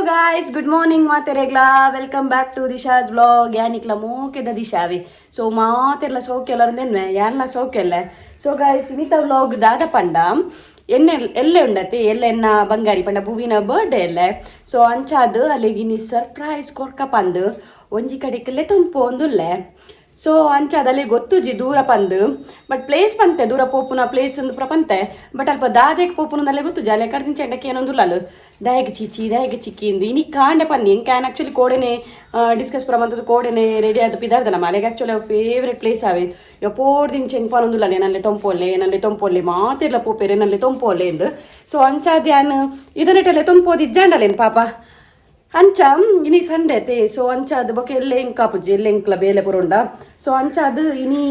Guys, good morning ಮಾತೆರೆಗ್ಲಾ. Welcome back to Disha's vlog. ಯಾನಿಕ್ಲ ಮೋಕೆದ ದಿಶಾವಿ. ಸೊ ಮಾತೆರ್ಲ ಸೌಖ್ಯಲ್ಲ, ಯಾನ್ಲ ಸೌಖ್ಯಲ್ಲ. ಸೊ ಗಾಯ್ಸ್, ಇನಿತ ವ್ಲಾಗ್ ದಾದ ಪಂಡ, ಎಣ್ಣೆ ಎಲ್ಲೆ ಉಂಡತಿ, ಎಲ್ಲ ಎನ್ನ ಬಂಗಾರಿ ಪಂಡ ಭುವಿನ ಬರ್ಡೇ ಎಲ್ಲ. ಸೊ ಅಂಚಾದ್ ಅಲ್ಲಿಗೆ ಇನಿ ಸರ್ಪ್ರೈಸ್ ಕೊರ್ಕ ಪಂದು ಒಂಜಿ ಕಡೆಕ್ ಲೆತೊಂದು ಪೋಂದುಲ್ಲೆ. ಸೊ ಅಂಚಾದ ಅಲ್ಲಿ ಗೊತ್ತುಜಿ ದೂರ ಪಂದು, ಬಟ್ ಪ್ಲೇಸ್ ಪಂತೆ, ದೂರ ಪೋಪುನ ಪ್ಲೇಸ್ ಅಂದ್ ಪೂರ ಪಂತೆ. ಬಟ್ ಅಲ್ಪ ದಾದೆಗ್ ಪೋಪುನ ಅಲ್ಲೇ ಗೊತ್ತುಜಿ. ಅಲ್ಲೇ ಕರ್ದಿಂಚ ಎಂಡಕ್ಕೆ ಏನೊಂದುಲ್ಲ ಅಲ್ಲು ದಾಯಗ್ ಚೀಚಿ ದಾಯಗ್ ಚಿಕ್ಕಿಂದು ಇನಿ ಕಾಂಡೆ ಪನ್ನಿ. ಎಂಕ್ ಆನ್ ಆಕ್ಚುಲಿ ಕೋಡೆನೆ ಡಿಸ್ಕಸ್ ಪೂರ ಮಂತದ್ದು, ಕೋಡೆನೆ ರೆಡಿ ಆದ ಪಿದಾರ್ದ. ನಮ್ಮ ಅಲೆಗೆ ಆಕ್ಚುಲಿ ಫೇವ್ರೆಟ್ ಪ್ಲೇಸ್ ಆವೆ. ಪೋಡ್ದಿಂಚ ಎಂಕ್ ಪನೊಂದುಲ್ಲ, ನನ್ಲೆ ಟೊಂಪೊಲ್ಲೆ, ನನ್ಲೆ ಟೊಂಪೊಲ್ಲೆ, ಮಾತೆರ್ಲ ಪೋಪೆರೆ, ನನ್ಲೆ ತೊಂಪೊಲ್ಲೆ ಎಂದು. ಸೊ ಅಂಚಾದ ಯಾನ್ ಇದನ್ನೆಟ್ಟಲೆ ತೊಂಪೋದು ಇಜ್ಜಾಂಡಲೇನು ಪಾಪ. ಅಂಚ ಇನಿ ಸಂಡೆ ಅತೆ. ಸೊ ಅಂಚ ಅದು ಬೊಕ ಎಲ್ಲೆ ಎಂಕಾಪುಜಿ, ಎಲ್ಲೆ ಎಂಕ್ಲ ಬೇಲೆ ಪುರುಂಡ. ಸೊ ಅಂಚ ಅದು ಇನಿ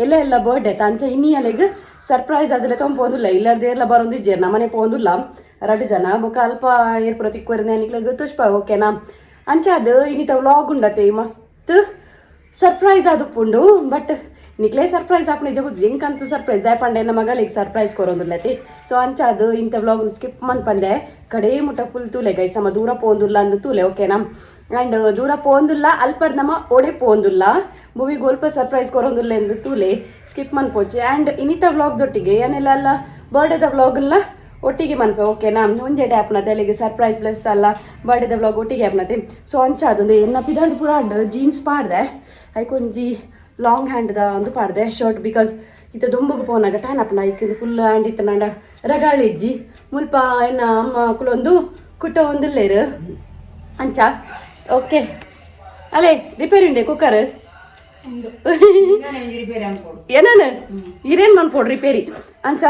ಎಲ್ಲ ಎಲ್ಲ ಬರ್ಡೇ ಆಯ್ತಾ. ಅಂಚ ಇನಿ ಅಲೆಗ್ ಸರ್ಪ್ರೈಸ್ ಅದೆಲ್ಲ ತೊಂಪೋದಿಲ್ಲ. ಇಲ್ಲರ್ದೇರ್ಲ ಬರೋದು ಇಜ್ಜೇರ್, ನಮ್ಮನೆ ಪೋಂದುಲ್ಲ ರಡ್ಡು ಜನ. ಬೊಕ ಅಲ್ಪ ಏರ್ಪುರ ತಿಕ್ವರ್ನೆ ನಿಕ್ಲೆಗ್ ತುಷ್ಪ, ಓಕೆನಾ? ಅಂಚ ಅದು ಇನಿತ ವ್ಲಾಗ್ ಉಂಡತೆ. ಮಸ್ತ್ ಸರ್ಪ್ರೈಸ್ ಆದುಪ್ಪುಂಡು. ಬಟ್ ನಿಕ್ಲೇ ಸರ್ಪ್ರೈಸ್ ಆಪುನ ಜಗುದು, ಎಂಕಂತೂ ಸರ್ಪ್ರೈಸ್ ಪಂಡೆ ನಮ್ಮ ಮಗಲಿಗೆ ಸರ್ಪ್ರೈಸ್ ಕೊರೊಂದುಲ್ಲತಿ. ಸೊ ಅಂಚ ಅದು ಇಂಥ ವ್ಲಾಗ್ ಸ್ಕಿಪ್ ಮನ್ಪಂದೆ ಕಡೆ ಮುಟ್ಟ ಫುಲ್ ತೂಲೆ ಗೈಸ್. ನಮ್ಮ ದೂರ ಪೋಂದುಲ್ಲ ಅಂದು ತೂಲೆ, ಓಕೆನಾ? ಆ್ಯಂಡ್ ದೂರ ಪೋಂದುಲ್ಲ, ಅಲ್ಪಡ್ ನಮ್ಮ ಓಡೆ ಪೋಂದುಲ್ಲ, ಮೂವಿಗೆ ಒಲ್ಪ ಸರ್ಪ್ರೈಸ್ ಕೊರೊಂದುಲ್ಲ ಎಂದು ತೂಲೆ, ಸ್ಕಿಪ್ ಮನ್ಪೋಚಿ. ಆ್ಯಂಡ್ ಇನ್ನಿತ ವ್ಲಾಗ್ ದೊಟ್ಟಿಗೆ ಏನೆಲ್ಲ ಅಲ್ಲ ಬರ್ಡೇದ ವ್ಲಾಗ್ನ ಒಟ್ಟಿಗೆ ಮನ್ಪೆ, ಓಕೆನಾ? ಒಂಜೆ ಆಪ್ನತೆ ಅಲ್ಲಿಗೆ ಸರ್ಪ್ರೈಸ್ ಪ್ಲಸ್ ಅಲ್ಲ ಬರ್ಡೇದ ವ್ಲಾಗ್ ಒಟ್ಟಿಗೆ ಆಪ್ನತೆ. ಸೊ ಅಂಚ ಅದೊಂದು ಎನ್ನ ಪಿದಾರ್ದು ಪೂರ ಜೀನ್ಸ್ ಪಾಡ್ದೆ, ಐಕೊಂಜಿ ಲಾಂಗ್ ಹ್ಯಾಂಡ್ದ ಒಂದು ಪಾಡ್ದೆ ಶರ್ಟ್, because ಇತ್ತ ದುಂಬುಗು ಪೋನಾಗ ಟ್ಯಾನ್ ಅಪ್ಪನ. ಐಕ್ ಫುಲ್ ಹ್ಯಾಂಡ್ ಇತ್ತನಾಂಡ ರಗಾಳಿ ಇಜ್ಜಿ. ಮುಲ್ಪ ಎನ್ನ ಅಮ್ಮ ಕುಲೊಂದು ಕುಟ್ಟ ಒಂದುಲ್ಲೇರು. ಅಂಚ ಓಕೆ. ಅಲೇ, ರಿಪೇರಿ ಉಂಡೆ ಕುಕ್ಕರ್ ಏನಾನ ಇರೇನು ಮನ್ಪೋಡು ರಿಪೇರಿ. ಅಂಚ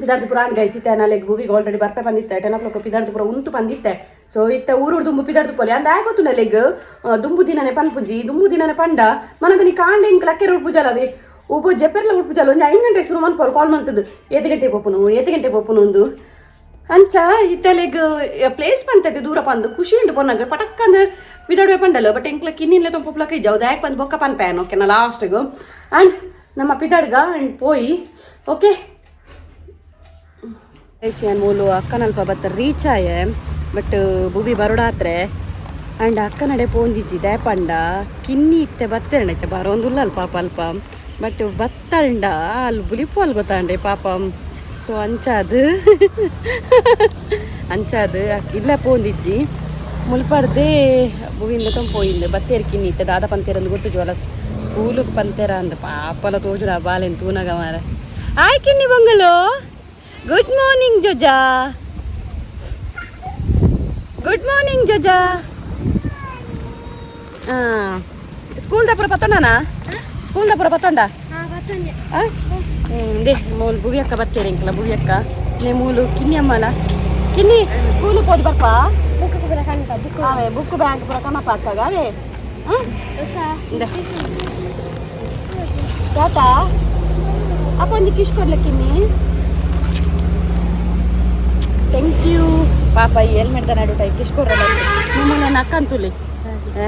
ಪಿದಾರ್ದು ಪುರಾಣ ಗೈಸ್. ಇತ್ತೆ ನಾಲೆಗ್ ಮೂವಿಗೆ ಆಲ್ರೆಡಿ ಬರ್ಪೆ ಬಂದಿತ್ತೆ. 10 ಓ ಕ್ಲಾಕ್ ಪಿದಾರ್ದು ಪುರ ಉಂತು ಬಂದಿತ್ತೆ. ಸೊ ಇತ್ತ ಊರುಡು ದುಂಬು ಪಿದಾರ್ದು ಪೋಲೆ ಅಂದ ಗೊತ್ತು. ಲೆಗ್ ದುಂಬು ದಿನನೆ ಪನ್ಪುಜಿ, ದುಂಬು ದಿನನೆ ಪಂಡ ಮನದನಿ ಕಾಂಡೆ ಇಂಕ್ ಲಕ್ಕೆರ ಉಡ್ಪುಜಲವೇ ಒಬ್ಬ ಜೆಪೆರ್ಲ ಉಡ್ಪುಜಲ. ಒಂಜಿ 5 ಗಂಟೆ ಶುರು ಮನ್ಪೋಲು ಕಾಲ್ ಮಂತದ್ದು, ಏತ್ ಗಂಟೆ ಪೋಪುನು, ಏತ್ ಗಂಟೆ ಪೋಪುನು ಒಂದು. ಅಂಚ ಇತ್ತಲೆಗ್ ಪ್ಲೇಸ್ ಬಂತೈತೆ ದೂರ ಪಂದು ಖುಷಿ ಉಂಟು. ಪೊನ್ನಾಗ ಪಟಕ್ಕಂದು ಪಿದಾಡುವೆ ಪಂಡಲು. ಬಟ್ ಎಂಕ್ಲ ಕಿನ್ನಿನ್ಲೆ ತೊಂಪುಪ್ಲಕ ಇಜ್ಜಾವ್ ದಾಯಕ್ ಬಂದು ಬೊಕ್ಕ ಪನ್ಪೇನು, ಓಕೆನಾ? ಲಾಸ್ಟ್ಗು. ಆ್ಯಂಡ್ ನಮ್ಮ ಪಿದಾಡ್ಗ ಆ್ಯಂಡ್ ಪೋಯಿ, ಓಕೆ. ಯಾನ್ ಮೂಲು ಅಕ್ಕನಲ್ಪ ಬತ್ತ ರೀಚ್ ಆಯೆ. ಬಟ್ ಬುಬಿ ಬರೋಡಾತ್ರೆ. ಆ್ಯಂಡ್ ಅಕ್ಕನಡೆ ಪೋಂದಿಜ್ಜಿ, ದಾಯಪಂಡ ಕಿನ್ನಿ ಇತ್ತೆ ಬತ್ತೆರಣ ಇತ್ತೆ ಬರೋಂದುಲ್ಲ ಅಲ್ಪ ಪಾಪ ಅಲ್ಪ. ಬಟ್ ಬತ್ತಂಡ ಅಲ್ಲಿ ಬುಲಿಪೋಲ್ ಗೊತ್ತಾಂಡೆ ಪಾಪ. ಸೊ ಅಂಚಾದು ಅಂಚಾದು ಇಲ್ಲ ಪೋಂದಿಜ್ಜಿ. ಮುಲ್ಪರ್ದೆ ಬುವಿಂದ ತೊಂಪೋಯಿಂದು ಬತ್ತೇರ್ ಕಿನ್ನಿ ಇತ್ತೆ ದಾದ ಪಂತೇರಂದು ಗೊತ್ತು ಜ್ವಲ ಸ್ಕೂಲಿಗೆ ಪಂತೇರ ಅಂದ ಪಾಪಲ ತೋಜುಡ ಬಾಲೆನ್ ತೂನಗ ಮಾರ. ಆಯ್ ಕಿನ್ನಿ ಬೊಂಗಲು, ಗುಡ್ ಮಾರ್ನಿಂಗ್ ಜೋಜಾ, ಗುಡ್ ಮಾರ್ನಿಂಗ್ ಜೋಜಾ. ಹಾಂ, ಸ್ಕೂಲ್ ದಪುರ ಪತ್ತೊಂಡನಾ? ಸ್ಕೂಲ್ ದಪುರ ಪತ್ತೊಂಡ? They ಮೂಲು ಬುವಿಯಕ್ಕ ಬತ್ತೇರೆ ಇಂಕಲ. ಬುವಿಯಕ್ಕ ನೇ ಮೂಲು ಕಿನ್ನಿ ಅಮ್ಮನ. ಕಿನ್ನಿ, ಸ್ಕೂಲ್ ಪೋದು ಬರ್ಪ. ಅವೇ ಬುಕ್ ಬ್ಯಾಂಕ್ ಪೂರ ಕಣಪ್ಪ ಅಕ್ಕಗ. ಅವೇ ಇಂದ ಟಾಟಾ ಅಪ್ಪ ಒಂಜಿ ಕಿಶ್ ಕೊಡ್ಲೆ ಕಿನ್ನಿ. Thank you ಪಾಪ. ಈ ಹೆಲ್ಮೆಟ್ the ನಡು ಟೈ ಕಿಶ್ ಕೊಡ್ರ. ನಿಮ್ಮನ್ನ ನಕ್ಕಂತುಲಿ. ಏ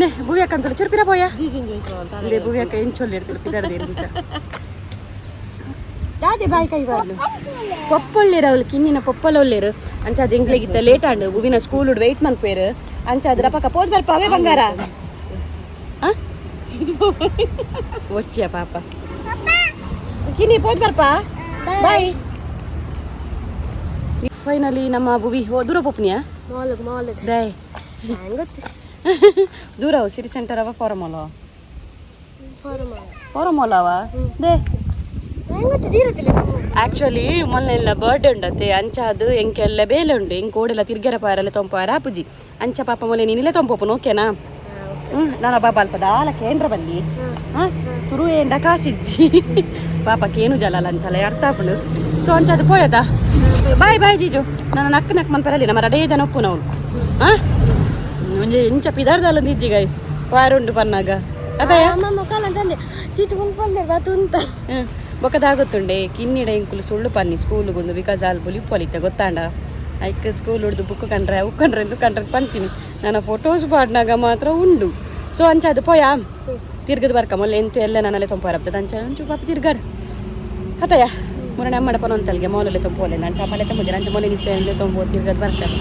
ನೆ ಭೂವ್ಯಕ್ಕ ಅಂತಲ್ಲ, ಚುರುಪಿರ ಪೋಯ ಇಂದೆ. ಭೂವ್ಯಕ್ಕ ಎಂಚೊಲ್ಲಿ ಇರ್ತಿಲ್ಲ ಪಿದರ್ದು ಇರ್ಬಿಟ್ಟ ದಾದೆ ಬಾಯ್ ಕೈ ಬಾರ್ಲು. ಪೊಪ್ಪೊಲ್ಲೇರು ಅವಳು ಕಿನ್ನಿನ ಪೊಪ್ಪಲ ಒಲ್ಲೇರು. ಅಂಚ ಅದು ಎಂಕ್ಲೆಗಿತ್ತ ಲೇಟ್ ಆಂಡ್. ಬುವಿನ ಸ್ಕೂಲ್ ವೆಯ್ಟ್ ಮನ್ಪೇರು. ಅಂಚ ಅದ್ರ ಪಕ್ಕ ಪೋದ್ ಬರ್ಪ. ಅವೇ ಬಂಗಾರ ಒರ್ಚಿಯ ಪಾಪ. ಕಿನ್ನಿ, ಪೋದ್ ಬರ್ಪ, ಬಾಯ್. ಫೈನಲಿ ನಮ್ಮ ಬುವಿ ದೂರ ಪೊಪ್ಪನಿಯಾ? ಮಾಲ್ಗ್ ಮಾಲ್ಗ್. ದಯ್? ಗೊತ್ತು. ದೂರ ಸಿಟಿ ಸೆಂಟರ್ ಅವ, ಫಾರಮ್ ಅಲ್ಲ? ಫಾರಮ್. ಫಾರಮ್ ಅವ they. ಗೊತ್ತು ಜೀರತಿಲ್ಲ. ಆಕ್ಚುಲಿ ಮೊನ್ನೆ ಎಲ್ಲ ಬರ್ಡೇ ಉಂಡತೆ. ಅಂಚ ಅದು ಎಂಕೆಲ್ಲ ಬೇಲೆ ಉಂಡು. ಎಂಕ್ ಓಡೆಲ್ಲ ತಿರ್ಗೆರ ಪಾರೆಲ್ಲ ತೊಂಪಾರ ಪುಜಿ. ಅಂಚ ಪಾಪ ಮೊಲೆ ನೀನಿಲ್ಲ ತೊಂಪೋಪುನು, ಓಕೆನಾ? ನಾನು ಬಾಬಾ ಅಲ್ಪ ದಾಲ ಕೇಂದ್ರ ಬಲ್ಲಿ. ಹಾಂ, ಸುರು ಏಂಡ ಕಾಸಿಜ್ಜಿ ಪಾಪ ಕೇನು ಜಲ ಅಂಚಲ ಅರ್ಥ ಆಪುಂಡು. ಸೊ ಅಂಚ ಅದು ಪೋಯದ. Boy boy jiju. ನಾನು ನಕ್ ನಕ್ ಮನ್ಪರಲ್ಲಿ ನಮ್ಮ ರಡೇ ಜನ ಒಪ್ಪು ನಾವು. ಹಾಂ, ಒಂಜಿ ಇಂಚ ಪಿದಾರ್ದಲ್ಲ ಇಜ್ಜಿ ಗೈಸ್, ವಾರುಂಡು ಪನ್ನಾಗ ಅದಯ. ಅಮ್ಮ ಕಾಲ ಅಂತಂದೆ ಚೀಚು ಮುನ್ಪಂದೆ ಬತ್ತುಂತ. ಬೊಕದಾಗುತ್ತುಂಡೆ ಕಿನ್ನಿಡ ಇಂಕುಲು ಸುಳ್ಳು ಪನ್ನಿ ಸ್ಕೂಲುಗೊಂದು, because ಅಲ್ಲಿ ಬುಲಿಪೊಲಿತ್ತೆ ಗೊತ್ತಾಂಡ. ಐಕ್ ಸ್ಕೂಲ್ ಹುಡ್ದು ಬುಕ್ ಕಂಡ್ರೆ ಅವು ಕಂಡ್ರೆ ಎಂದು ಕಂಡ್ರೆ ಪಂತೀನಿ. ನನ್ನ ಫೋಟೋಸ್ ಪಾಡ್ನಾಗ ಮಾತ್ರ ಉಂಡು. ಸೊ ಅಂಚ ಅದು ಪೋಯ ತಿರ್ಗದು ಬರ್ಕ. ಮೊಲ್ಲೆ ಎಂತು ಎಲ್ಲ ನನ್ನಲ್ಲೇ ತೊಂಪಾರಪ್ತದೆ. ಅಂಚ ಅಂಚು ಪಾಪ ತಿರ್ಗಾಡು ಹತಯ. ಮುರಣ ಅಮ್ಮಡ ಪನೊಂತಲ್ಗೆ ಮಾಲಲ್ಲಿ ತೊಂಬೋಲೆ ನಾನು ಚಾಪಲೆ ತಂಬುಜೆ ನಂಚ ಮೊಲೆ ನಿತ್ಯ ತೊಂಬೋ ತಿರ್ಗದ್ ಬರ್ತಾರೆ.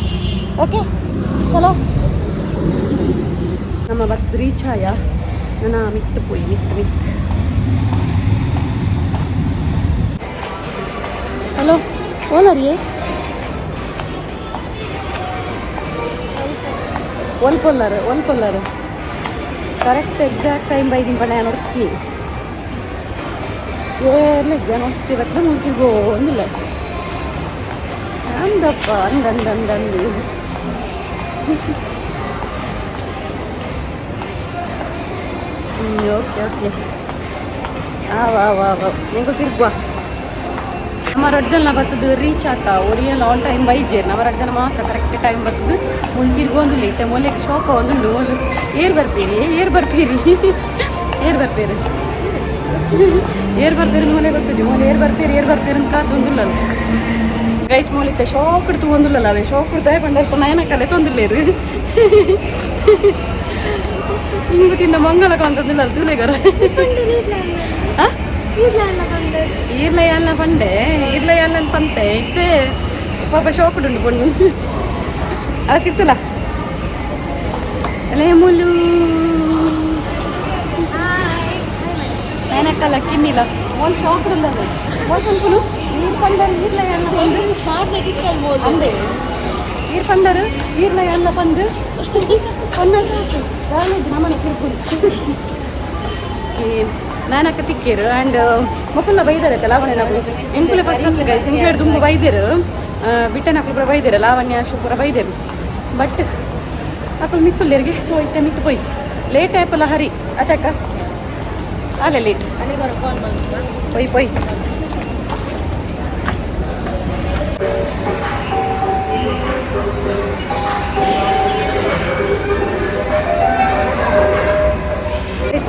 ಓಕೆ ಚಲೋ, ನಮ್ಮ ಬತ್ ರೀಚ್ ಆಯ. ನನ್ನ ಮಿತ್ತು ಪೋಯಿ ಮಿತ್ತು ಮಿತ್ತು. ಹಲೋ ಓನರ್ ಏ ಒಲ್ಪೊಲ್ಲಾರ ಒಲ್ಪೊಲ್ಲಾರ ಕರೆಕ್ಟ್ ಎಕ್ಸಾಕ್ಟ್ ಟೈಮ್ ಬೈದಿನ ಪಂಡ ನೋಡ್ತಿ ಏರ್ಲ ನೋಡ್ತಿ ಬಟ್ ಮುಲ್ತಿರ್ಗೋ ಒಂದಿಲ್ಲ ಅಂದಪ್ಪ ಅಂದಂದಂದಂದು. ಓಕೆ ಓಕೆ, ಆ ವಾ ವಾ ವಾ, ನಿಂಗೆ ತಿರ್ಗುವ. ನಮ್ಮ ರಡ್ ಜನ ಬರ್ತದೆ ರೀಚ್ ಆತ ಒರಿಯಲ್ ಆನ್ ಟೈಮ್ ಬೈಜೇರ್. ನಮ್ಮ ರಡ್ ಜನ ಮಾತ್ರ ಕರೆಕ್ಟ್ ಟೈಮ್ ಬರ್ತದೆ. ಮುಲ್ ತಿರ್ಗೊಂದಿಲ್ಲ ಇತ್ತೆ ಮೊಲೆಗೆ ಶೋಕ ಒಂದುಂಡು. ಮೊಲು ಏರ್ ಬರ್ತೀರಿ, ಏರ್ ಬರ್ತೀರಿ, ಏರ್ ಬರ್ತೀರಿ, ಏರ್ ಬರ್ತೀರಿ ಮೊಲೆ ಗೊತ್ತಿದೆ. ಮೊಲೆ ಏರ್ ಬರ್ತೀರಿ, ಏರ್ ಬರ್ತೀರಿ ಅಂತ ಕಾತೊಂದುಲ್ಲ ಗೈಸ್. ಮೊಲಿತ್ತೆ ಶೋಕ್ ತಗೊಂದುಲ್ಲಲ್ಲ ಅವೇ ಶೋಕ್ ದಾಯ ಪಂಡ ನಯನಕ್ಕಲ್ಲೇ ತೊಂದಿಲ್ಲೇರು. ಹಿಂಗು ತಿಂದ ಮಂಗಲ ಕಾಂತಂದಿಲ್ಲ ತೂಲೆಗರ. ಈರ್ಲ ಯಾಲ್ನ ಪಂಡೆ, ಈರ್ಲ ಯಾಲ್ನ ಪಂತೆ ಇತ್ತೆ ಪಾಪ ಶೋಕುಡುಂಡು ಪೊಣ್ಣು ಅಲ್ಲ ತಿರ್ತಲ್ಲ ಅಲೇ ಮುಲು ನಯನಕ್ಕಲ್ಲ ಕಿನ್ನಿಲ್ಲ ಮೋಲ್ ಶೋಕುಡುಲ್ಲ ಮೋಲ್ ಪನ್ಪುನು. ಈರ್ ಪಂಡರ್ ಈರ್ಲ ಯಾಲ್ನ ಅಂದೆ, ಈರ್ ಪಂಡರು ಈರ್ಲ ಯಾಲ್ನ ಪಂದು ಪನ್ನರ್ ನಮ್ಮನ ತಿರ್ಪುನು ನಾನಕ್ಕ ತಿಕ್ಕೇರು. ಆ್ಯಂಡ್ ಮೊಕುಲ್ಲ ಬೈದಾರೆ ಲಾವಣ್ಯ ನಕುಲು. ಎಂಕುಲೆ ಫಸ್ಟ್ ಅಂತ ಗೈಸ್, ಎಂಕುಲೆ ತುಂಬ ಬೈದೇರು, ಬಿಟ್ಟನಕುಲು ಕೂಡ ಬೈದೇರು, ಲಾವಣ್ಯ ಅಶು ಪೂರ ಬೈದೇರು. ಬಟ್ ಅಕುಲು ಮಿತ್ತುಲ್ಲೇರಿಗೆ. ಸೊ ಇತ್ತೆ ಮಿತ್ತು ಪೋಯಿ ಲೇಟ್ ಆಯ್ಪಲ್ಲ ಹರಿ ಅಟಕ ಅಲ್ಲ ಲೇಟ್ ಪೊಯ್ ಪೊಯ್.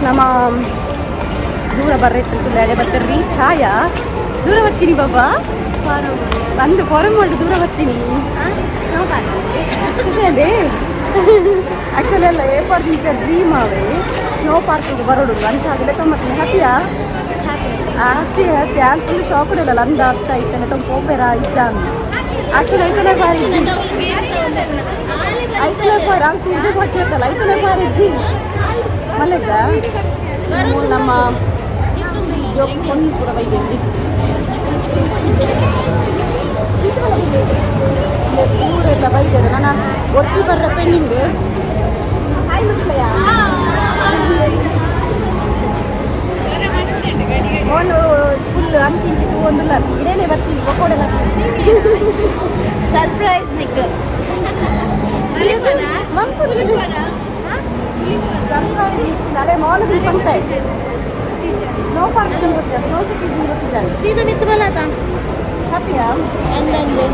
ನಮ್ಮ ದೂರ ಬರ್ರೈತಂತಲ್ಲ ಎಡೆ ಬರ್ತಾರ್ರಿ ಛಾಯಾ. ದೂರ ಬರ್ತೀನಿ ಬಾಬಾ ಬಂದು ಫಾರಂ ಮಾಡಿ ದೂರ ಬರ್ತೀನಿ. ಸ್ನೋ ಪಾರ್ಕ್ ಅದೇ ಆ್ಯಕ್ಚುಲಿ ಅಲ್ಲ ಏರ್ಪಾಡ್ದಿಂಚ ಡ್ರೀಮ್ ಅವೇ ಸ್ನೋ ಪಾರ್ಕ್ ಬರೋಡು ಅಂಚಾಗಿಲ್ಲ ತೊಂಬತ್ತೀನಿ. ಹ್ಯಾಪಿಯಾ? Happy happy. ಆನ್ ಫುಲ್ ಶಾಕ್ ಇಡಲ್ಲ ಅಂದ ಆಗ್ತಾ ಇತ್ತಲ್ಲ ತುಂಬ ಪೋಪೆರ ಇಚ್ಛ. ಆ್ಯಕ್ಚುಲಿ ಐತಲೇ ಬಾರಿ ಐತಲೇ ಬಾರಿ ಅಂಕ ಉರ್ದು ಬಾಕಿ ಐತಲೇ ಬಾರಿ ಇಜ್ಜಿ ಮಲ್ಲೆಜ್ಜ ನಮ್ಮ ಪೊಣ್ಣು ಪೂರ ಬೈದೆ ಊರೆಲ್ಲ ಬೈದಾರೆ. ನನ್ನ ಒಟ್ಟಿ ಬರ್ರ ಪೆಂಡಿಂಗ್. ಹಾಯ್ ಮಕ್ಕಳಯ್ಯ, ಫೋನು ಫುಲ್ ಅಂಚಿ ಇಂಚಿ ಒಂದಿಲ್ಲ ಇಡೇನೆ ಬರ್ತೀನಿ ಪಕೋಡೆಲ್ಲ. ಸರ್ಪ್ರೈಸ್ ನಿಕ್. ಅದೇ ಮಾಲ್ ಪಂತೆ ಸ್ನೋ ಪಾರ್ಕ್ ಗೊತ್ತಿಲ್ಲ, ಸ್ನೋ ಸಿಟಿ ಗೊತ್ತಿಲ್ಲ. ಸೀದಾ ಮಿತ್ತು ಬಲಾತ. ಹ್ಯಾಪಿಯಾ? ಅಂದಂದೆ.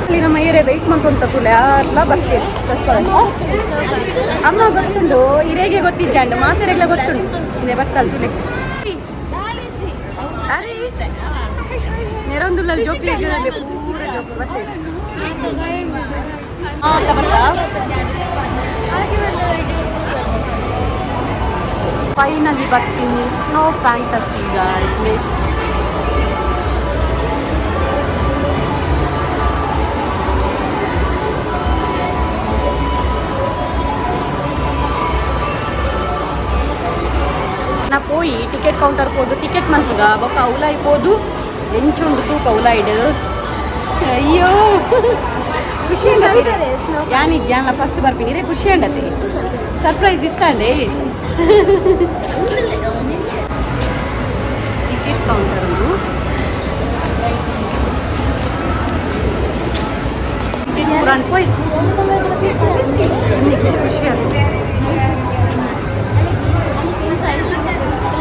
ಇಲ್ಲಿ ನಮ್ಮ ಏರಿಯಾ ವೆಯ್ಟ್ ಮಾಡ್ಕೊಂತ ಕೂಡಲೇ ಯಾರೆಲ್ಲ ಬರ್ತೀರಿ. ಅಮ್ಮ ಗೊತ್ತುಂಡು, ಹಿರೇಗೆ ಗೊತ್ತಿಜ್ಜಾಂಡು ಮಾತೆರೆಲ್ಲ ಗೊತ್ತುಂಡು. ಇಂದೆ ಬತ್ತಲ್ ತುಲೆ ನೆರೊಂದುಲ್ಲ ಜೋಕ್ಲಿ ಪೂರ ಜೋಕ್ಲು ಬರ್ತೇವೆ ಬರ್ತಾ. ಫೈನಲಿ ಬರ್ತೀನಿ ಸ್ನೋ ಫ್ಯಾಂಟಸಿ ಗಾಯ್ಸ್. ನಾ ಪೋಯಿ ಟಿಕೆಟ್ ಕೌಂಟರ್ ಪೋದು ಟಿಕೆಟ್ ಮನ್ಪುಗ ಬೊಕ್ಕ ಉಲಾಯಿ ಪೋದು ಎಂಚುಂಡು ತೂಕ ಉಲಾಯ್ಡ್. ಅಯ್ಯೋ ಖುಷಿ ಉಂಡತೆ. ಯಾನಿಜ್ಜಿ ಯಾನ್ಲ ಫಸ್ಟ್ ಬರ್ಪಿನಿ ರೇ. ಖುಷಿ ಉಂಡತೆ, ಸರ್ಪ್ರೈಸ್ ಇಷ್ಟ ಅಂಡೆ. ಟಿಕೆಟ್ ಕೌಂಟರ್ ಉಂಡು, ಟಿಕೆಟ್ ಪೂರ ಪೋಯ್ ಖುಷಿ ಆಗ್ತದೆ.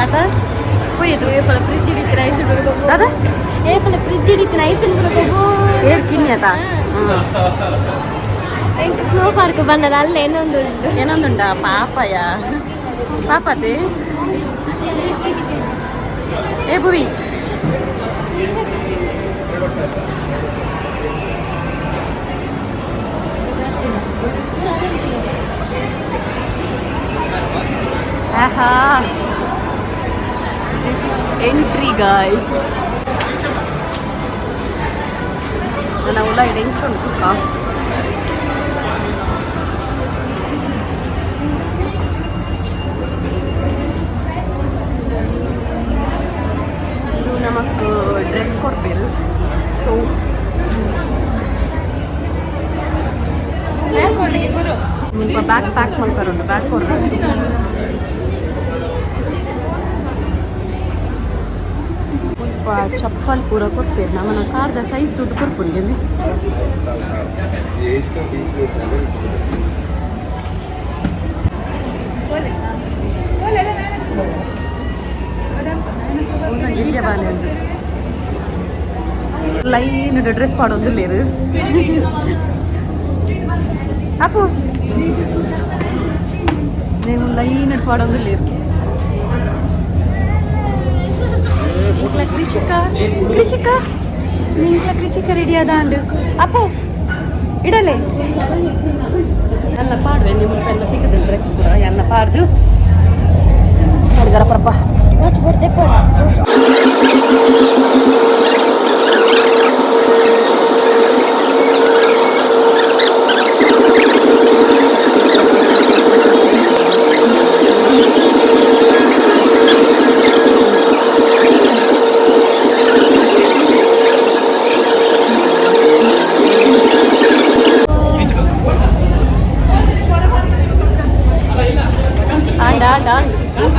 ಅತ ಪೋಯ್ ಫ್ರಿಜ್ ಇಡಿತ್ತಿನ ಐಸ್ ದಾದಾ ಏಪಲ ಫ್ರಿಜ್ ಇಡಿತ್ತಿನ ಐಸ್ ಏರ್ ಕಿನ್ನಿ ಅತ. ಎಂಕ್ ಸ್ನೋ ಪಾರ್ಕ್ ಬನ್ನದ ಅಲ್ಲ ಏನೊಂದು ಉಂಟು. ಏನೊಂದುಂಡ ಪಾಪಯ ಪಾಪತೆ. ಏ ಭುವಿ ಆಹಾ, ಎಂಟ್ರಿ ಗಾಯ್ಸ್. ನನ್ನ ಉಲ ಎಂಚುಂಡು. ಇದು ನಮಕ್ ಡ್ರೆಸ್ ಕೊಡ್ಪೇರು. ಸೊ ಬ್ಯಾಗ್ ಪ್ಯಾಕ್ ಮಲ್ಪರುಂಡು, ಬ್ಯಾಗ್ ಕೊಡ್ಬೇಕು. ಮುಲ್ಪ ಚಪ್ಪಲ್ ಪೂರ ಕೊರ್ಪೇರು. ನಮನ ಕಾರ್ದ ಸೈಜ್ ತೂದು ಕೊರ್ಪುಂಡು. ಎಲ್ಲಿಯ ಬಾಲೆ ಉಂಡು. Line dress ಪಾಡೊಂದುಲ್ಲೇರು. ಅಪ್ಪು, ನೀವು ಲೈನ್ ಪಾಡೊಂದುಲ್ಲೇರು. ಇಂಕ್ಲ ಕೃಷಿಕ, ಕೃಷಿಕ, ನಿಂಕ್ಲ ಕೃಷಿಕ ರೆಡಿ ಆದಾಂಡು. ಅಪ್ಪು, ಇಡಲೆ ನನ್ನ ಪಾಡುವೆ. ನಿಮ್ಮ ಎಲ್ಲ ತಿಕ್ಕದ ಡ್ರೆಸ್ ಪೂರ ಎನ್ನ ಪಾಡ್ದು ನೋಡಿದಾರ ಪರಪ್ಪ. ಆಂಡ್ ಆಂಡ್ ಆಂಡ್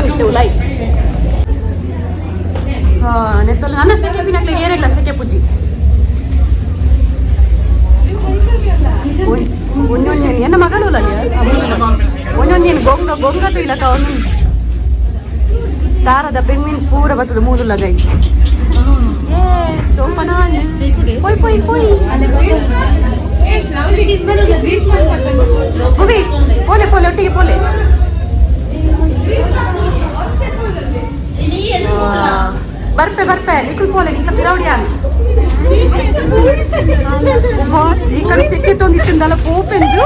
ಇಟ್ಟು ಲೈ ನೆತ್ತಲ್ಲ ನನ್ನ ಸೆಕೆ ಪಿನಕ್ಲೆ ಏರೆಗ್ಲ ಸೆಕೆ ಪುಜ್ಜಿ. ಒಂಜೊಂಜಿ ಎನ್ನ ಮಗಳು ಒಂಜೊಂಜಿ ಗೊಂಗ ಗೊಂಗ ತುಯ್ಲಕ. ಒಂದು ತಾರದ ಪೆಂಗ್ವಿನ್ಸ್ ಪೂರ ಬರ್ತದೆ ಮೂದುಲ್ಲ ಗೈಸ್. ಸೋಪನ ಪೊಯ್ ಪೊಯ್ ಪೊಯ್. ಪುವಿ, ಪೋಲೆ ಪೋಲೆ, ಒಟ್ಟಿಗೆ ಪೋಲೆ. ಬರ್ಪೆ ಬರ್ಪೆ, ನಿಖುಲ್ ಪೋಲೆ. ನಿಖ ಪಿರೌಡಿಯಾನ ಈ ಕಡೆ ಸಿಕ್ಕಿ ತೊಂದಿತ್ತಿಂದಲ್ಲ ಪೋಪೆಂದು.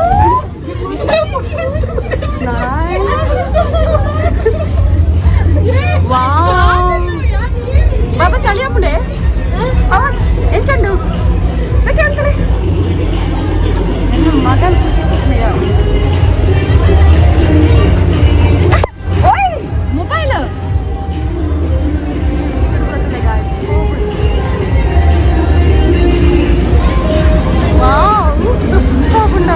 ವಾವ್, ಬಾಬಾ, ಚಳಿ ಅಪ್ಪುಂಡೆ. ಎಂಚಂಡು ಸೆಕೆ ಅಂತಲೇ ಮಗಲ್ ಖುಷಿ. ಓಯ್, ಮೊಬೈಲ್. ವಾವ್, ಸೂಪರ್ ಉಂಡ.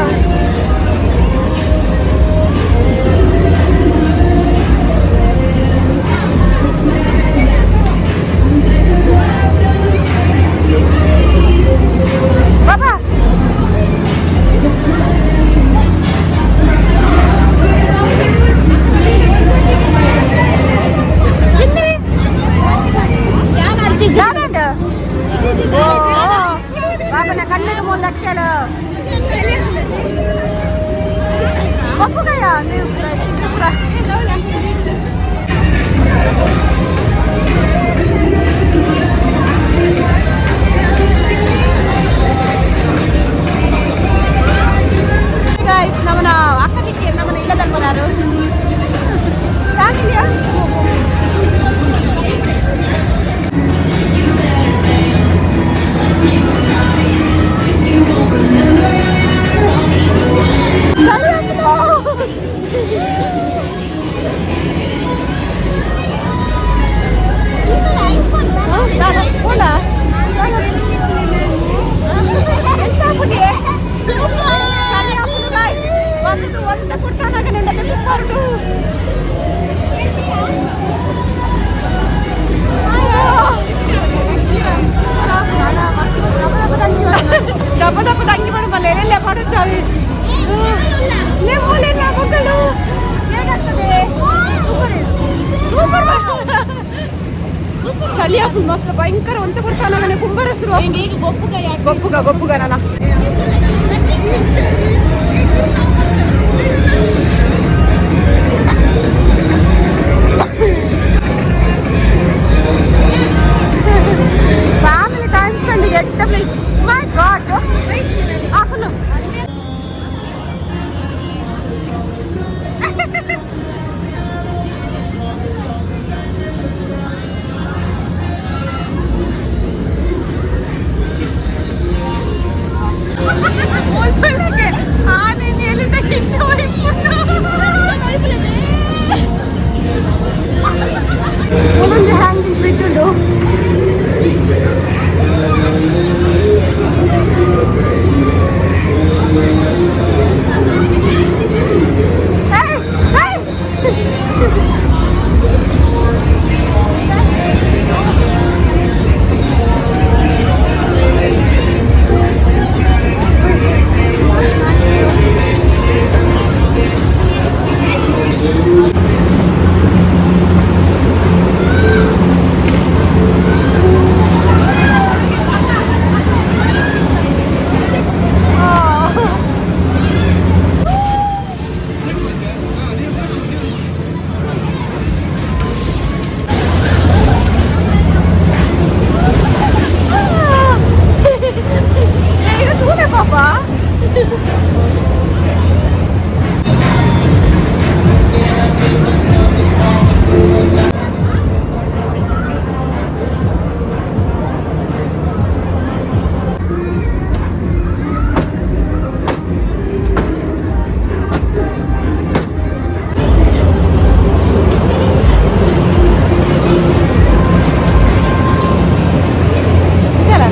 ಬಾಬಾ. ಇಲ್ಲಿ ಯಾರಂಡ? ಓ ಬಾಬನ ಕಣ್ಣಿಗೆ ಮುಂದಕ್ಕೇಳ ಒಪ್ಪುಗಯ್ಯ ನೀವು. ಗೈಸ್, ನಮ್ಮನ ಅಕ್ಕದಿಕ್ಕೆ ನಮ್ಮನ ಇಲ್ಲದಲ್ವನಾರು ಫ್ಯಾಮಿಲಿಯಾ. ಚಳಿ ಆಗ್ತದೆ. ಪೋಂಡ ಎಂತ ಆಪುಂಡಿ? ಚಳಿ ಆಪುಂಡು guys. ಒಂದು ಒಂದ ಕೊಡ್ತಾನಾಗ ನಿಂಡಕ್ಕೆ ತುಪ್ಪರುಡು. ದಪ್ಪ ದಪ್ಪ ತಂಗಿ ಮಾಡು ಮಲ್ಲ ಎಲ್ಲೆಲ್ಲ ಪಾಡೊಚ್ಚಾರಿ ಮೂಲೆ ಮಕ್ಕಳು. ಹೇಗಾಗ್ತದೆ? Super super. ಚಳಿ ಆಪುಂಡು ಮಸ್ತ್ ಭಯಂಕರ. ಒಂತ ಕೊಡ್ತಾನಾಗನೆ ಕುಂಬರ ಶುರು. ಗೊಪ್ಪುಗ ಗೊಪ್ಪುಗ ನನ್ನ. ಫ್ಯಾಮಿಲಿ ಟೈಮ್ ಸ್ಪೆಂಡ್ ಎಟ್ಟ ಪ್ಲೇಸ್. My god. ಆಕುಲು ಒಂದೊಂದು ಹ್ಯಾಂಗಿಂಗ್ ಬ್ರಿಡ್ಜ್ ಉಂಡು. Hey, hey! ಇದು ತೂಲೆ ಪಾಪ. ಚಲ.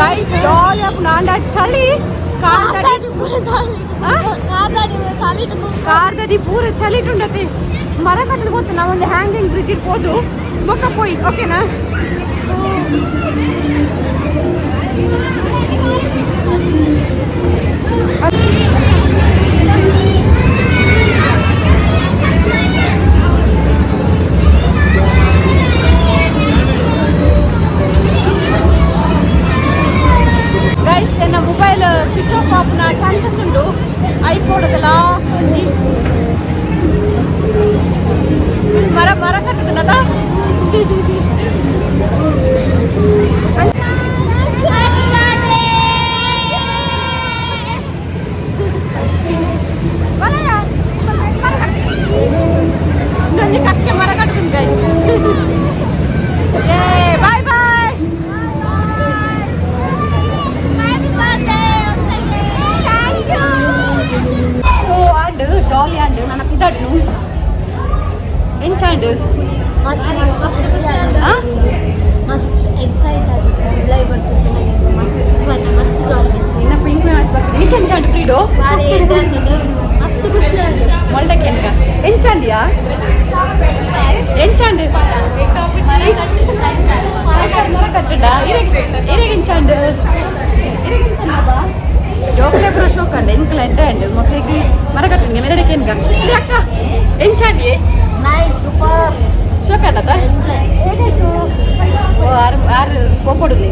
ಗೈಸ್, ಜಾಲಿ ಆಪುಂಡು. ಆಂಡ ಚಳಿ ಕಾರ್ದಡಿ. ಕಾರ್ದಡಿ ಪೂರ ಚಳಿಟುಂಡತೆ. ಮರ ಕಟ್ಟದು ಗೊತ್ತು. ನಾವೊಂದು ಹ್ಯಾಂಗಿಂಗ್ ಬ್ರಿಡ್ಜ್ ಇರ್ಬೋದು ಬೊಕ್ಕ ಪೋಯಿ, ಓಕೆನಾ? ಗೈಸ್, ಎನ್ನ ಮೊಬೈಲ್ ಸ್ವಿಚ್ ಆಫ್ ಆಪುನ ಚಾನ್ಸಸ್ ಉಂಡು. ಐಪೋಡದ ಲಾಸ್ಟ್ ಒಂಜಿ ಮರ ಮರ ಕಟ್ಟುದಲ್ಲ. ಒಂಜಿ ಕಕ್ಕೆ ಮರ ಕಟ್ಟುದು ಗೈಸ್. ಏ, ಬಾಯ್ ಬಾಯ್. ಸೊ ಆಂಡ್ ಜಾಲಿ ಆಂಡ್ ನನ್ನ ಪಿದಾಡ್ನು ಎಂಚಾಂಡ್? ಮಸ್ತ್ ಮಸ್ತ್ ಖುಷಿ ಆಗಿದೆ. ಆ? ಮಸ್ತ್ ಎಕ್ಸೈಟ್ ಆಗಿದೆ. ಲೈವ್ ಬರ್ತಿತ್ತು ನನಗೆ. ಮಸ್ತ್ ಬಣ್ಣ, ಮಸ್ತ್ ಜಾಲಿ. ನಿನ್ನ ಪಿಂಕ್ ಮ್ಯಾಚ್ ಬರ್ತದೆ. ನಿಕ್ಕೆ ಎಂಚಾಂಡ್ ಪ್ರೀಡೋ? ಬಾರಿ ಎಡ್ಡೆ ಆಗ್ತದೆ. ಮಸ್ತ್ ಖುಷಿ ಆಗಿದೆ. ಮೊಲ್ಡಕ್ಕೆ ಎಂಕ ಎಂಚಾಂಡಿಯಾ? ಎಂಚಾಂಡ್? ಮರ ಕಟ್ಟಡ ಇರೆಗ್ ಎಂಚಾಂಡ್? ಜೋಕ್ಲೆ ಪೂರ ಶೋಕ್ ಅಂಡ. ಎಂಕಲ ಎಡ್ಡೆ ಅಂಡ್ ಮೊಕ್ಲೆಗ್ ಮರ ಕಟ್ಟುಂಗೆ ಮೆರಡಕ್ಕೆ ಎನ್ಕ ಅಕ್ಕ ಎಂಚಾಂಡಿಯೇ? Nice, super. ಶೋಕ್ ಅಂಡತ. ಎಂಜಾಯ್. ಓ ಆರು ಆರು ಪೋಪೊಡುಲಿ.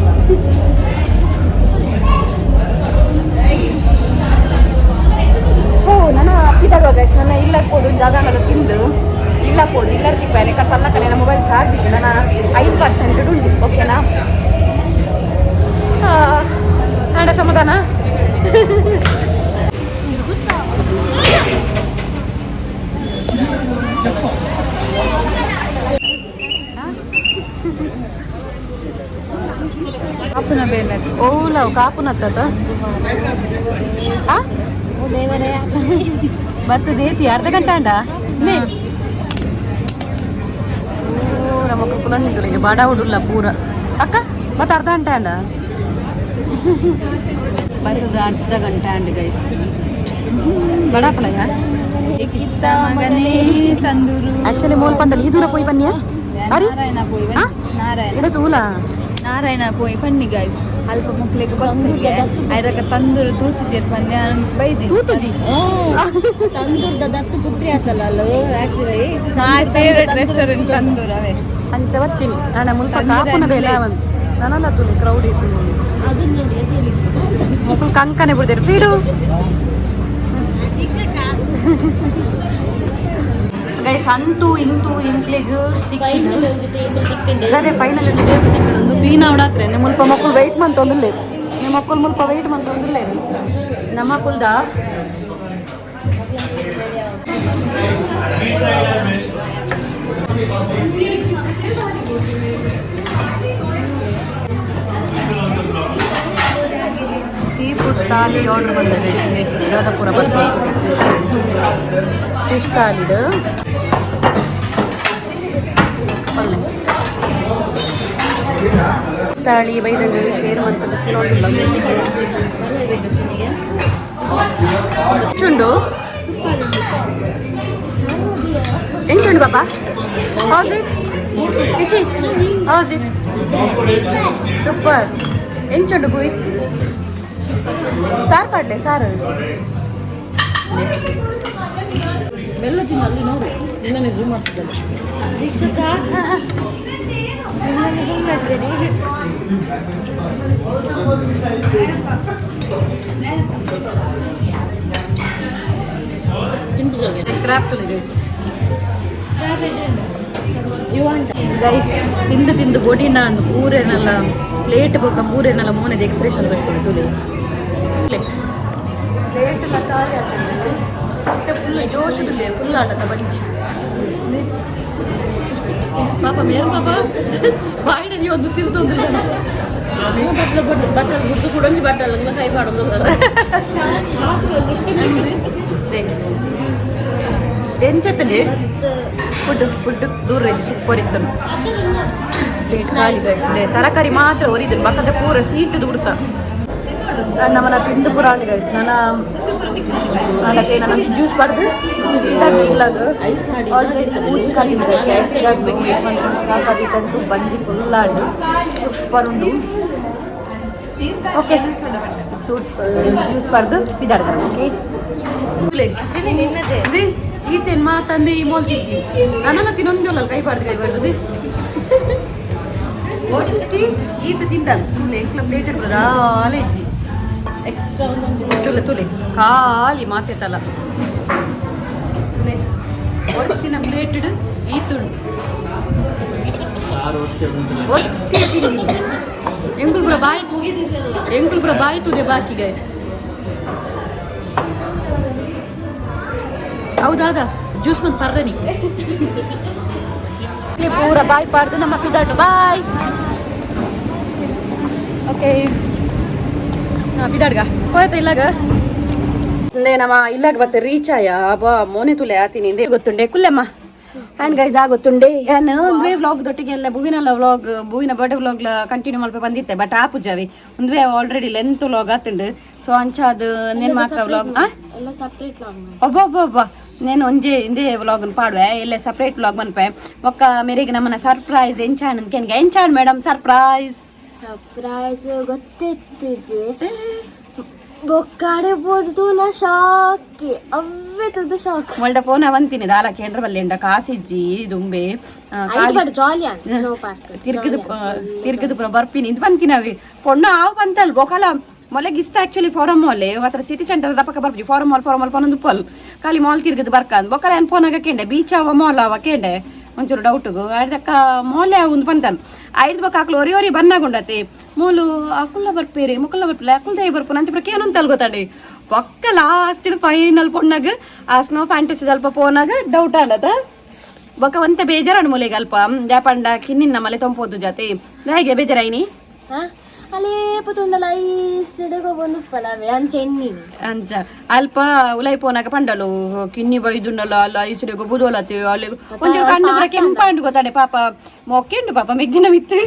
ಓ, ನನ್ನ ಪಿದಾಡುವ ಗೈಸ್. ನನ್ನ ಇಲ್ಲ ಪೋದು ಜಾಗ ತಿಂದು ಇಲ್ಲ ಪೋದು ಇಲ್ಲ ತಿಪ್ಪಾನೆ ಕಟ್ಟಲ್ಲ ಕಡೆ. ನನ್ನ ಮೊಬೈಲ್ ಚಾರ್ಜ್ ಇತ್ತು. ನನ್ನ 5% ಉಂಟು, ಓಕೆನಾ? ಆಂಡ ಸಮಾಧಾನ. ಕಾಪುನ ಬೇಲೆ. ಓಲ ಕಾಪುನತ್ತ. ಓ ದೇವರೇ. ಬರ್ತದೆ. ಅರ್ಧ ಗಂಟೆ ಅಂಡ. ಪೂರ ಮಕ್ಕಳು ಕುಲಂದಿಗೆ ಬಡ ಹುಡುಲ್ಲ ಪೂರ ಅಕ್ಕ. ಮತ್ತೆ ಅರ್ಧ ಗಂಟೆ ಅಂಡ ಬರ್ತದೆ. ಅರ್ಧ ಗಂಟೆ ಅಂಡ್ ಗೈಸ್. ಬಡಾಪಳಯ. ಮಗನೇ ತಂದೂರು. ಆಕ್ಚುಲಿ ಮೋಲ್ ಪಂಡಲ್ ಈ ದೂರ ಪೋಯಿ ಬನ್ನಿಯ ಅರಿ. ನಾರಾಯಣ ಪೋಯಿ. ಆ? ನಾರಾಯಣ. ಇಡ ತೂಲ. ನಾರಾಯಣ ಪೋಯಿ ಪನ್ನಿ ಗಾಯ್ಸ್. ಅಲ್ಪ ಮುಕ್ಲೆಗ್ ಬಚ್ಚಗೆ ಐರಕ ತಂದೂರು ತೂತು ಪನ್ನಿ ಅನ್ಸ್ ಬೈದಿ. ತೂತುಜಿ. ತಂದೂರ್ದ ದತ್ತು ಪುತ್ರಿ ಆತಲ್ಲ ಅಲ್ಲ ಆಕ್ಚುಲಿ. ನಾ ಫೇವರೇಟ್ ರೆಸ್ಟೋರೆಂಟ್ ತಂದೂರು ಅವೇ. ಅಂಚ ಬತ್ತೀನಿ ನಾನು. ಮುಲ್ಪ ಕಾಪುನ ಬೇಲೆ ಅವನ್ ನನಲ ತುಲೆ ಕ್ರೌಡ್ ಇತ್ತು. ಅದನ್ನ ನೋಡಿ ಎದೆಯಲ್ಲಿ. ಮುಕುಲ್ ಕಂಕನೆ ಬಿಡ್ದೇರು ಫೀಡು. ಗೈಸ್, ಅಂತೂ ಇಂತೂ ಇಂಕ್ಲಿಗ್ ಫೈನಲ್ ಒಂದು ಟೇಬಲ್ ತಿಕ್ಕೊಂಡು. ಅದೇ, ಫೈನಲ್ ಒಂದು ಟೇಬಲ್ ತಿಕ್ಕಡು. ಕ್ಲೀನ್ ಅವಡಾತ್ರೆ. ನಿಮ್ಮ ಮುಲ್ಪ ಮಕ್ಕಳು ವೆಯ್ಟ್ ಮಂತೊಂದಿಲ್ಲ. ನಿಮ್ಮ ಮಕ್ಕಳು ಮುಲ್ಪ ವೆಯ್ಟ್ ಮಂತೊಂದಿಲ್ಲ. ನಮ್ಮ ಕುಲ್ದ sea food thali order ಬಂದಿದೆ. ದಾದಾಪುರ ಬರ್ತದೆ ಫಿಶ್ ಥಾಲಿಡು ಪಲ್ಲೆ ತಾಳಿ ಬೈದಂಡು ಶೇರ್ ಮಂತದ ಕೆಲವೊಂದಿಲ್ಲ. ಚುಂಡು ಎಂಚುಂಡು ಪಾಪ? How's it Kichi? How's it? Super. ಎಂಚುಂಡು ಗುಯ್ sir ಪಾಡ್ಲೆ sir. ಬೆಲ್ಲ ತಿನ್ನು, ಅಲ್ಲಿ ನೋಡು, ನಿನ್ನನ್ನೇ ಝೂಮ್ ಮಾಡ್ತಿದ್ದಲ್ಲ. ದೀಕ್ಷಕ ನಿನ್ನನ್ನು zoom ಮಾಡಬೇಡಿ. ತಿನ್ಬಿಜಲ್ಗೆ. ಕ್ರಾಪ್ ತುಲೆ ಗೈಸ್. ಗೈಸ್, ತಿಂದು ತಿಂದು ಬೊಡಿನ ಅಂದು ಪೂರೇನಲ್ಲ ಪ್ಲೇಟ್ ಬೊಕ್ಕ ಪೂರೇನಲ್ಲ ಮೋನದ ಎಕ್ಸ್ಪ್ರೆಷನ್ ಬರ್ತದೆ ತುಲೆ. ಪ್ಲೇಟ್ ಎಲ್ಲ ಖಾಲಿ ಆಗ್ತದೆ. ಮತ್ತೆ ಫುಲ್ ಜೋಶ್ ತುಲೆ ಫುಲ್ ಆಟದ ಬಂಜಿ. ಪಾಪ ಮೇರು ಪಾಪ ಬಾಯಿನ ಒಂದು ತಿಳ್ತೊಂದಿಲ್ಲ. ಬಟ್ಟಲು ಬಟ್ಟಲು ಗುಡ್ದು ಕೂಡ ಒಂಜಿ ಬಟ್ಟಲು ಕೈ ಪಾಡೋದು. ಎಂಚತ್ತಂడి ಫುಡ್? ಫುಡ್ ದೂರ ಸೂಪರ್ ಇತ್ತು. ಪ್ಲೇಟ್ ಖಾಲಿ ಗೈಸ್. ತರಕಾರಿ ಮಾತ್ರ ಒರಿದ್ರು, ಬಕ್ಕದ ಪೂರ ಸೀಟ್ ದುಡ್ತ. ನಮ್ಮನ ತಿಂದು ಪೂರ ಆಂಡ್ ಗೈಸ್. ನನ್ನ ನನ್ನ ಜ್ಯೂಸ್ ಬಾರ್ದು ಇಲ್ಲಾಗ ಆಲ್ರೆಡಿ ಪೂಜೆ ಖಾಲಿ ಸಾಕಾಗಿತ್ತಂತೂ. ಬಂಜಿ ಫುಲ್ ಆಂಡ್ ಸೂಪರ್ ಉಂಡು. Okay, suit juice ಬಾರ್ದು ಇದಾಡ್ತಾರೆ. ಓಕೆ, ಈತೇನು ಮಾತಂದೆ ಈ ಮೋಲ್ ತಿಂತಿ ನಾನೆಲ್ಲ ತಿನ್ನೊಂದಿಲ್ಲ. ಕೈ ಬಾರ್ದು ಕೈ ಬಾರ್ದು ಒಟ್ಟಿ ಈತ ತಿಂತಲ್ಲ. ತುಲೆ ಎಂಕ್ಲ ಪ್ಲೇಟ್ ಇಡ್ಬೋದ ಆಲೆ ಇಜ್ಜಿ. ಎಕ್ಸ್ಟ್ರಾ ಒಂದೊಂದು. ತುಲೆ ತುಲೆ ಖಾಲಿ ಮಾತೇತಲ್ಲ. ಒಟ್ಟಿನ ಪ್ಲೇಟ್ ಇಡು ಈತುಂಡು ಒಟ್ಟಿ ತಿಂಡಿ. ಎಂಕುಲ್ ಪೂರ ಬಾಯಿ, ಎಂಕುಲ್ ಪೂರ ಬಾಯಿ ತೂದೆ ಬಾಕಿ ಗೈಸ್. ಹೌದಾದ ಜ್ಯೂಸ್ ಮತ್ತೆ ಪರ್ರೆ ನಿಕ್ಕೆ ಇಲ್ಲಿ ಪೂರ ಬಾಯಿ ಪಾಡ್ದು ನಮ್ಮ ಪಿದಾಟು ಬಾಯ್. ಓಕೆ, ಬಿದಾಡ್ಗ ಕೊಳತ ಇಲ್ಲಾಗ. ಅಂದೆ ನಮ್ಮ ಇಲ್ಲಾಗ ಬತ್ತೆ ರೀಚ್ ಆಯ. ಅಬ್ಬಾ ಮೋನೆ ತುಲೆ ಆತೀನಿ ಇಂದೆ ಗೊತ್ತುಂಡೆ ಕುಲ್ಲೆಮ್ಮ. ಆ್ಯಂಡ್ ಗೈಸ್, ಆ ಗೊತ್ತುಂಡೆ ಯಾನ್ ಒಂದುವೇ ವ್ಲಾಗ್ ದೊಟ್ಟಿಗೆ ಎಲ್ಲ ಭುವಿನೆಲ್ಲ ವ್ಲಾಗ್, ಭುವಿನ birthday vlog continue ಮಲ್ಪ ಬಂದಿತ್ತೆ. ಬಟ್ ಆ ಪೂಜಾವಿ ಒಂದುವೇ already length vlog ಆತುಂಡು. ಸೊ ಅಂಚಾದ ನೇನು ಮಾತ್ರ ವ್ಲಾಗ್ ಎಲ್ಲ ಸಪ್ರೇಟ್ ಲಾಗ್. ಒಬ್ಬ ಒಬ್ಬ ಒಬ್ಬ ನೇನು ಒಂಜೆ ಇಂದೇ ವ್ಲಾಗ್ ಪಾಡುವೆ. ಎಲ್ಲೇ ಸಪ್ರೇಟ್ ವ್ಲಾಗ್ ಮನ್ಪೆ. ಒಕ್ಕ ಮೇರೆಗೆ ನಮ್ಮನ್ನ ಸರ್ಪ್ರೈಸ್ ಎಂಚಾಣ್ ಕೆನ್ಗೆ ಎಂಚಾಣ್ madam surprise? Surprise ಗೊತ್ತಿತ್ತಿಜಿ. ಬೊಕ್ಕಾಡೆ ಬೋದು ನಾ ಶಾಕ್ ಅವ್ವೆ ತುದು ಶಾಕ್. ಒಳ್ಳೆ ಫೋನ್ ಅವಂತೀನಿ ದಾಲ ಕೇಂದ್ರ ಬಲ್ಲೆ ಎಂಡ ಕಾಸಿಜ್ಜಿ ದುಂಬೆ but jolly and snow park. ತಿರ್ಗದು ತಿರ್ಗದು ಪುರ ಬರ್ಪಿನಿ ಇದು ಬಂತಿನವಿ ಪೊಣ್ಣು ಆವು ಬಂತಲ್ ಬೊಕಲ ಮೊಲೆಗ್ ಇಷ್ಟ ಆಕ್ಚುಲಿ ಫೋರಮ್ ಮಾಲ್ ಮಾತ್ರ ಸಿಟಿ ಸೆಂಟರ್ ದಪಕ ಬರ್ಪಿ. Forum mall, forum mall ಪನೊಂದು ಪೊಲ್ ಖಾಲಿ ಮಾಲ್ ತಿರ್ಗದು ಬರ್ಕಂದ್. ಬೊಕಲ ಏನ್ ಫೋನ್ ಆಗ ಕೇಂಡೆ ಬೀಚ್ ಅವ ಮಾಲ್ ಅವ ಕೇಂಡೆ ಒಂಚೂರು ಡೌಟುಗು ಅಡ್ದಕ್ಕ ಮೋಲೆ ಒಂದು ಬಂತಲ್ ಐದು ಬೊಕ್ಕ ಆಕ್ಲು ಒರಿ ಒರಿ ಬನ್ನಾಗುಂಡತಿ ಮೂಲು ಅಕುಲ್ಲ ಬರ್ಪೇರಿ ಮುಕುಲ್ಲ ಬರ್ಪಿಲ್ಲ ಅಕುಲ್ ದಯ ಬರ್ಪು ನಂಚ ಪ್ರಕ್ಕೆ ಏನಂತ ಗೊತ್ತಾಂಡಿ. ಬೊಕ್ಕ ಲಾಸ್ಟ್ ಫೈನಲ್ ಪೊಣ್ಣಗ ಆ ಸ್ನೋ ಫ್ಯಾಂಟಸಿ ಅಲ್ಪ ಪೋನಾಗ ಡೌಟ್ ಆಂಡತ. ಬೊಕ್ಕ ಒಂತೆ ಬೇಜಾರಣ ಮೂಲೆಗೆ ಅಲ್ಪ ಜಾಪಂಡ ಕಿನ್ನಿನ ಮಲೆ ತೊಂಪೋದು ಜಾತಿ ದಾಯಿಗೆ ಬೇಜಾರಾಯಿನಿ. ಅಲೇಪ ತುಂಡಲ ಐಸ್ ಬಂದು ಫಲವೇ ಅಂಚ ಎಣ್ಣಿನಿ. ಅಂಚ ಅಲ್ಪ ಉಲೈ ಪೋನಾಗ ಪಂಡಲು ಕಿನ್ನಿ ಬೈದುಂಡಲ ಅಲ್ಲ ಐಸಡೆ ಗೊಬ್ಬುದೋಲತೆ ಅಲ್ಲಿ ಒಂಜೂರು ಕಣ್ಣು ಪೂರ ಕೆಂಪಾಂಡು ಗೊತ್ತಾನೆ ಪಾಪ ಮೊಕ್ಕೆಂಡು ಪಾಪ ಮೆಗ್ದಿನ ಮಿತ್ತು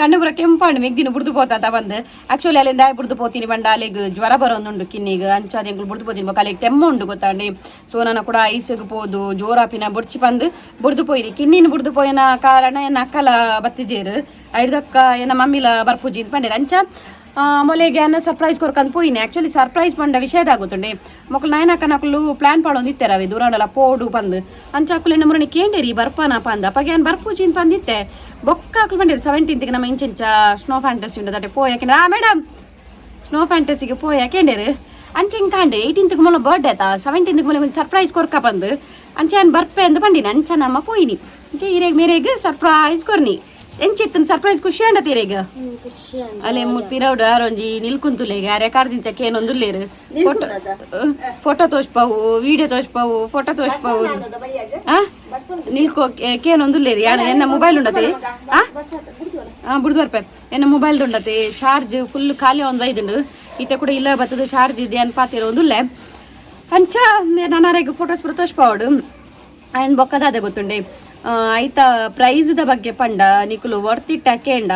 ಕಣ್ಣು ಪೂರ ಕೆಂಪಾಂಡು ಮೆಗ್ದಿನ ಬುಡ್ದು ಪೋತಾತ ಬಂದು. ಆಕ್ಚುಲಿ ಅಲ್ಲಿಂದ ಆಯ್ ಬುಡ್ದು ಪೋತೀನಿ ಬಂಡ ಅಲ್ಲಿಗೆ ಜ್ವರ ಬರೋದುಂಡು ಕಿನ್ನಿಗೆ, ಅಂಚ ಎಂಕುಲು ಬುಡ್ದು ಪೋತೀನಿ ಬೊಕ ಅಲ್ಲಿಗೆ ತೆಮ್ಮ ಉಂಡು ಗೊತ್ತಾಂಡಿ. ಸೊ ನನ್ನ ಕೂಡ ಐಸಗ್ ಪೋದು ಜೋರಾಪಿನ ಬೊಡ್ಚಿ ಪಂದು ಬುಡ್ದು ಪೋಯಿರಿ. ಕಿನ್ನಿನ ಬುಡ್ದು ಪೋಯಿನ ಕಾರಣ ಎನ್ನ ಅಕ್ಕಲ ಬತ್ತಿಜೇರು ಐದಕ್ಕ ಎನ್ನ ಮಮ್ಮಿಲ ಬರ್ಪುಜಿ ಅಂತ ಪಂಡೇರು. ಅಂಚ ಮೊಲೆಗೆ ಅನ್ನ ಸರ್ಪ್ರೈಸ್ ಕೊರ್ಕಂದ್ ಪೋಯಿನಿ. ಆಕ್ಚುಲಿ ಸರ್ಪ್ರೈಸ್ ಪಂಡ ವಿಷಯದಾಗುತ್ತುಂಡೆ ಮೊಕ್ಕಲು ನಾಯನಕ್ಕ ನಕಲು ಪ್ಲಾನ್ ಪಾಡೊಂದು ಇತ್ತೆರವೆ ದೂರಾಂಡಲ ಪೋಡು ಪಂದು. ಅಂಚ ಅಕುಲು ಎನ್ನ ಮುರಣಿ ಕೇಂಡೇರಿ ಬರ್ಪಾನ ಪಂದ ಅಪ್ಪಗೆ ಏನು ಬರ್ಪೂಜಿನ್ ಪಂದಿತ್ತೆ. ಬೊಕ್ಕ ಅಕುಲು ಬಂದಿರಿ 17ಗೆ ನಮ್ಮ ಇಂಚಿಂಚ ಸ್ನೋ ಫ್ಯಾಂಟಸಿ ಉಂಡು ದಟ್ಟೆ ಪೋಯ ಯಾಕೆಂದ್ರೆ ಆ ಮೇಡಮ್ ಸ್ನೋ ಫ್ಯಾಂಟಸಿಗೆ ಪೋಯ ಕೇಂಡೇರು. ಅಂಚೆ ಹಿಂಗೆ 18ಗೆ ಮೊಲ ಬರ್ಡೇ ಆತಾ 17ಗೆ ಮೊಲೆ ಒಂದು ಸರ್ಪ್ರೈಸ್ ಕೊರ್ಕ ಬಂದು ಅಂಚೆ ಏನು ಬರ್ಪೆ ಅಂದು ಬಂದಿನಿ. ಅಂಚ ನಮ್ಮ ಪೋಯಿನಿ ಅಂಚೆ ಈರೆಗ್ ಮೇರೆಗ್ ಸರ್ಪ್ರೈಸ್ ಕೊರ್ನಿ. ಎಂಚಿತ್ತನ್ ಸರ್ಪ್ರೈಸ್ ಖುಷಿ ಅಂಡ ತೀರೆಗ್? ಖುಷಿ. ಅಲೆ ಪಿರೌಡು ಆರೊಂಜಿ ನಿಲ್ಕುಂತುಲೆಗೆ ಅರೆ ಕಾರ್ದಿಂಚ ಕೇನೊಂದುಲ್ಲೇರು ಫೋಟೋ ಫೋಟೋ ತೋಷ್ಪಾವು ವಿಡಿಯೋ ತೋಷ್ಪಾವು ಫೋಟೋ ತೋಷ್ಪಾವು ಆ ನಿಲ್ಕೋ ಕೇನೊಂದುಲ್ಲೇರು ಯಾನ ಎನ್ನ ಮೊಬೈಲ್ ಉಂಡತೆ ಆ ಆ ಬುಡ್ದು ಬರ್ಪೆ ಎನ್ನ ಮೊಬೈಲ್ ಉಂಡತೆ ಚಾರ್ಜ್ ಫುಲ್ ಖಾಲಿ ಒಂದು ಐದುಂಡು ಇತ್ತೆ ಕೂಡ ಇಲ್ಲ ಬತ್ತದ ಚಾರ್ಜ್ ಇದೆ ಅನ್ ಪಾತಿರ ಒಂದುಲ್ಲೆ. ಅಂಚ ನಾನಾರೆಗ್ ಫೋಟೋಸ್ ಪೂರ ತೋಷ್ಪಾವಡು. ಆ್ಯಂಡ್ ಬೊಕ್ಕದಾದ ಗೊತ್ತುಂಡೆ ಐತ ಪ್ರೈಸ್ದ ಬಗ್ಗೆ ಪಂಡ ನಿಕುಲು ವರ್ತ್ ಇಟ್ಟ ಕೇಂಡ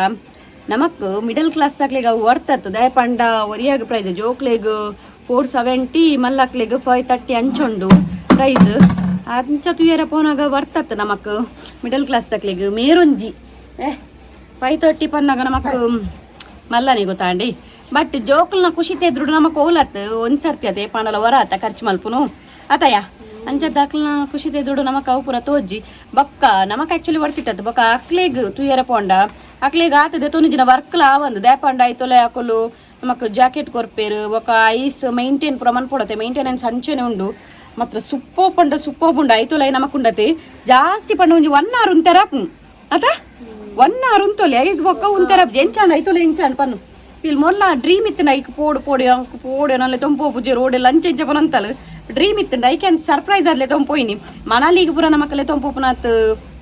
ನಮಕ್ ಮಿಡಲ್ ಕ್ಲಾಸ್ ತಕ್ಲೆಗ್ ಅವು ವರ್ತ್ ಆಗ್ತದೆ ಪಂಡ ಒರಿಯಾಗ ಪ್ರೈಸ್ ಜೋಕ್ಲೆಗ್ 470 ಮಲ್ಲಕ್ಲೆಗ್ 530 ಅಂಚುಂಡು ಪ್ರೈಸ್. ಅಂಚ ತುಯರ ಪೋನಾಗ ವರ್ತ್ ಆತು ನಮಕ್ ಮಿಡಲ್ ಕ್ಲಾಸ್ ತಕ್ಲೆಗ್. ಮೇರೊಂಜಿ 530 ಪನ್ನಾಗ ನಮಕ್ ಮಲ್ಲನೆ ಗೊತ್ತಾಂಡಿ. ಬಟ್ ಜೋಕುಲ್ನ ಖುಷಿ ತೆದ್ರು ನಮಕ್ ಓಲತ್ ಒಂದ್ ಸರ್ತಿ ಅದೇ ಪಂಡಲ ವರ ಆತ ಖರ್ಚು ಮಲ್ಪುನು ಆತಯ್ಯ. ಅಂಚ ದಾಖಲ್ನ ಖುಷಿ ತೆದ್ರು ನಮಕ್ ಅವು ಪೂರ ತೋಜ್ಜಿ. ಬೊಕ್ಕ ನಮಕ್ ಆಕ್ಚುಲಿ ವರ್ತಿಟ್ಟದ್ದು ಬೊಕ್ಕ ಅಕ್ಲೆಗ್ ತುಯರ ಪೋಂಡ ಅಕ್ಲೆಗ್ ಆತದೆ ತೊನಿಜಿನ ವರ್ಕ್ಲ ಆವಂದು ದೇಪಂಡ ಐತೊಲೆ ಅಕುಲು ನಮಕ್ ಜಾಕೆಟ್ ಕೊರ್ಪೇರು. ಬೊಕ್ಕ ಐಸ್ ಮೈಂಟೈನ್ ಪೂರ ಮನ್ಪೊಡತೆ ಮೈಂಟೆನೆನ್ಸ್ ಅಂಚೆನೆ ಉಂಡು ಮಾತ್ರ ಸುಪ್ಪೋ ಪಂಡ ಸುಪ್ಪೋ ಪುಂಡ ಐತೊಲೆ ನಮಕುಂಡತೆ ಜಾಸ್ತಿ ಪಂಡ ಒಂಜಿ 1 ಅವರ್ ಉಂತೆರ ಅತ 1 ಅವರ್ ಉಂತೊಲೆ ಐದು ಬೊಕ್ಕ ಉಂತೆರ ಎಂಚಾಂಡ ಐತೊಲೆ ಎಂಚಾಂಡ್ ಪನ್ನು ಇಲ್ ಮೊಲ್ಲ ಡ್ರೀಮ್ ಇತ್ತು ಐಕ್ ಪೋಡು ಪೋಡು ಅಂಕ್ ಪೋಡು ನಲ್ಲೆ ತೊಂಪೋ ಪೂಜೆ ರೋಡ್ ಲಂಚ್ ಎಂಚ ಪನಂತಲು ಡ್ರೀಮ್ ಇತ್ತು. I can surprise ಆದ್ಲೆ ತೊಂಪೋಯಿನಿ. ಮನಾಲಿಗೆ ಪೂರ ನಮಕಲೆ ತೊಂಪೋಪುನಾತ್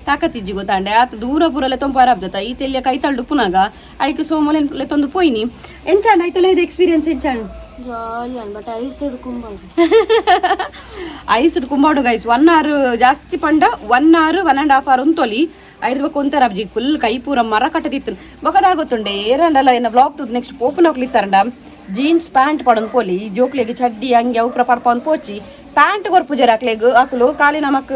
ತಾಕತ್ತಿಜ್ಜಿ ಗೊತ್ತಾಂಡೆ ಆತ ದೂರ ಪೂರಲೆ ತೊಂಪು ಆರಾಬ್ದತ ಈ ತೆಲ್ಲಿಯ ಕೈತಾಳ್ಡು ಪುನಾಗ ಐಕ್ ಸೋಮೊಲೆ ತೊಂದು ಪೋಯಿನಿ. ಎಂಚಾಂಡ್ ಐತೊಲೆ ಇದು ಎಕ್ಸ್ಪೀರಿಯನ್ಸ್ ಎಂಚಾಂಡ್? ಜಾಲಿ ಅನ್ ಬಟ್ ಐಸ್ ಹಿಡ್ಕೊಂಬಂದು. ಐಸ್ ಕುಂಬಾಡು ಗೈಸ್ 1 ಅವರ್ ಜಾಸ್ತಿ ಪಂಡ 1 ಅವರ್ 1.5 ಅವರ್ ಉಂತೊಲಿ. ಐದು ಬೊಕ್ಕ ಒಂಥರ ಅಬ್ಜಿ ಫುಲ್ ಕೈ ಪೂರ ಮರ ಕಟ್ಟದಿತ್ತು. ಬೊಕದಾಗೊತ್ತುಂಡೆ ಏರಂಡಲ ಏನ ವ್ಲಾಗ್ ತುದ್ ನೆಕ್ಸ್ಟ್ ಪೋಪುನಕ್ಲು ಇತ್ತಾರಂಡ ಜೀನ್ಸ್ ಪ್ಯಾಂಟ್ ಪಡೊಂದು ಪೋಲಿ ಜೋಕ್ಲೆಗ್ ಚಡ್ಡಿ ಅಂಗಿ ಅವು ಪೂರ ಪಡ್ಪೊಂದು ಪೋಚಿ ಪ್ಯಾಂಟ್ ಕೊರ್ಪುಜೆರ್ ಅಕ್ಲೆಗ್ ಅಕುಲು ಖಾಲಿ ನಮಕ್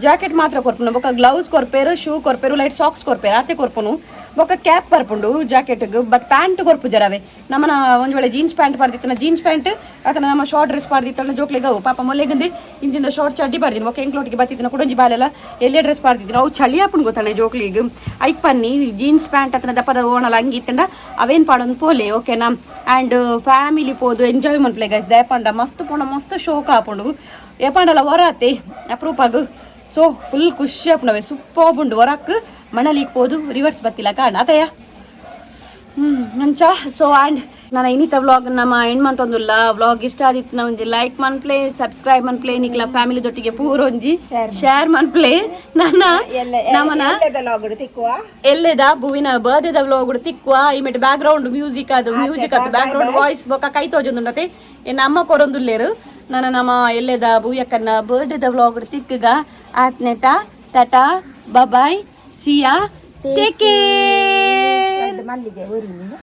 ಜಾಕೆಟ್ ಮಾತ್ರ ಕೊರ್ಪುನು. ಬೊಕ್ಕ ಗ್ಲೌಸ್ ಕೊರ್ಪೇರು, ಶೂ ಕೊರ್ಪೇರು, ಲೈಟ್ ಸಾಕ್ಸ್ ಕೊರ್ಪೇರು ಆತೆ ಕೊರ್ಪುನು. ಬೊಕ್ಕ ಕ್ಯಾಪ್ ಬರ್ಪುಂಡು ಜಾಕೆಟ್ಗ್. ಬಟ್ ಪ್ಯಾಂಟ್ ಕೊರ್ಪುಜೆರ್ ಅವೆ. ನಮ್ಮನ ಒಂಜಿ ವೇಳೆ ಜೀನ್ಸ್ ಪ್ಯಾಂಟ್ ಪಾಡ್ದಿತ್ತನ ಜೀನ್ಸ್ ಪ್ಯಾಂಟ್ ಅಥವಾ ನಮ್ಮ ಶಾರ್ಟ್ ಡ್ರೆಸ್ ಪಾಡ್ದಿತ್ತಲ್ಲ ಜೋಕ್ಲೆಗ್ ಅವು ಪಾಪ ಮೊಲೆಗಂದೆ ಇಂಚಿಂದ ಶಾರ್ಟ್ ಚಡ್ಡಿ ಪಾಡ್ದಿನಿ. ಬೊಕ್ಕ ಎಂಕ್ಲೋಟಿಗೆ ಬತ್ತಿತ್ತಿನ ಕುಡೊಂಜಿ ಬಾಲೆಲ ಎಲ್ಲೇ ಡ್ರೆಸ್ ಪಾಡ್ದಿದ್ದೀನಿ ಅವು ಚಳಿ ಆಪುಂಡು ಗೊತ್ತಾನೆ ಜೋಕ್ಲಿಗ್. ಐಕ್ ಪನ್ನಿ ಜೀನ್ಸ್ ಪ್ಯಾಂಟ್ ಅತನ ದಪ್ಪದ ಓಣಲ ಅಂಗಿ ಇತ್ತಂಡ ಅವೇನ್ ಪಾಡೊಂದು ಪೋಲೆ ಓಕೆನಾ. ಆ್ಯಂಡ್ ಫ್ಯಾಮಿಲಿ ಪೋದು ಎಂಜಾಯ್ ಮನ್ಪ್ಲೆ ಗೈಸ್. ದಯಪಂಡ ಮಸ್ತ್ ಪೋಣ ಮಸ್ತ್ ಶೋಕ್ ಆಪುಂಡು ಏಪಂಡಲ ವರಾತೆ ಅಪ್ರೂಪಾಗು. ಸೊ ಫುಲ್ ಖುಷಿ ಆಪುಂಡವೆ ಸೂಪರ್ ಉಂಡು ವರಕ್ ಮಣಲಿಗೆ ಪೋದು ರಿವರ್ಸ್ ಬತ್ತಿಲ್ಲ ಕಾರಣ ಆತಯ್ಯ ಅಂಚ. ಸೊ ಆ್ಯಂಡ್ ನನ್ನ ಇನ್ನಿತ ವ್ಲಾಗ್ ನಮ್ಮ ಎಂಡ್ ಮಂತೊಂದುಲ್ಲ. ವ್ಲಾಗ್ ಇಷ್ಟ ಆದಿತ್ತು ನಾ ಒಂಜಿ ಲೈಕ್ ಮನ್ಪ್ಲೆ, ಸಬ್ಸ್ಕ್ರೈಬ್ ಮನ್ಪ್ಲೆ, ನಿಕ್ಲ ಫ್ಯಾಮಿಲಿ ದೊಟ್ಟಿಗೆ ಪೂರೊಂಜಿ ಶೇರ್ ಮನ್ಪ್ಲೆ. ನನ್ನ ನಮನ ಎಲ್ಲೆದ ಭುವಿನ ಬರ್ಡೇದ ವ್ಲಾಗ್ ತಿಕ್ಕುವ. ಈ ಮೆಟ್ ಬ್ಯಾಕ್ ಗ್ರೌಂಡ್ ಮ್ಯೂಸಿಕ್ ಅದು ಮ್ಯೂಸಿಕ್ ಅದು ಬ್ಯಾಕ್ ಗ್ರೌಂಡ್ ವಾಯ್ಸ್ ಬೊಕ್ಕ ಕೈ ತೋಜೊಂದುಂಡತೆ ನಮ್ಮ ಕೊರೊಂದುಲ್ಲೇರು. ನನ್ನ ನಮ್ಮ ಎಲ್ಲೆದ ಭೂಯಕ್ಕನ್ನ ಬರ್ಡೇದ ವ್ಲಾಗ್ ತಿಕ್ಕಗ ಆತ್ನೆಟ ಟಾಟಾ ಬಾಯ್ ಸಿಯಾ ಟೇಕ್ ಕೇರ್. ಮಲ್ಲಿಗೆ.